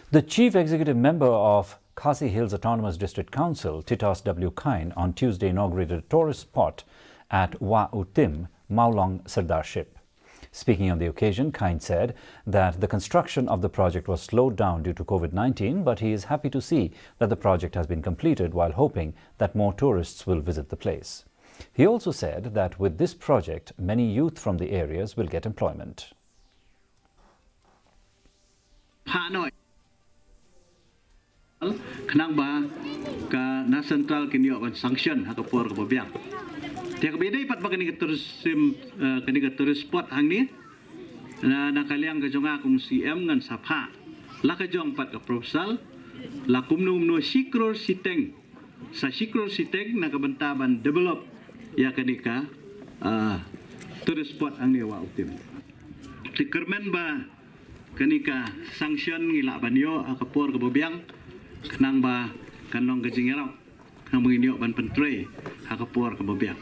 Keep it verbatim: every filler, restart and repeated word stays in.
The chief executive member of Khasi Hills Autonomous District Council, Titos W. Chyne, on Tuesday inaugurated a tourist spot at Wah U Tim, Mawlong Sirdarship. Speaking on the occasion, Chyne said that the construction of the project was slowed down due to COVID nineteen, but he is happy to see that the project has been completed while hoping that more tourists will visit the place. He also said that with this project, many youth from the areas will get employment. Phah noh khnang ba ka na central kin ïoh ban sanction ha ka por kaba biang. Te kaba ïadei pat ba kane ka tourism, eh, kane ka tourist spot hangne, na, na ka liang ka jong nga kum C M ngan sa phah la ka jong pat ka proposal la kumno kumno shi klur shiteng, sa shi klur shiteng na ka bynta ban develop ïa kane ka, ah, tourist spot hangne Wah U Tim. Te kyrmen ba kane ka sanction ngi lah ban ïoh ha ka por kaba biang khnang ba kan long ka jingïarap khnang ba ngin ïoh ban pyntrei ha ka por kaba biang.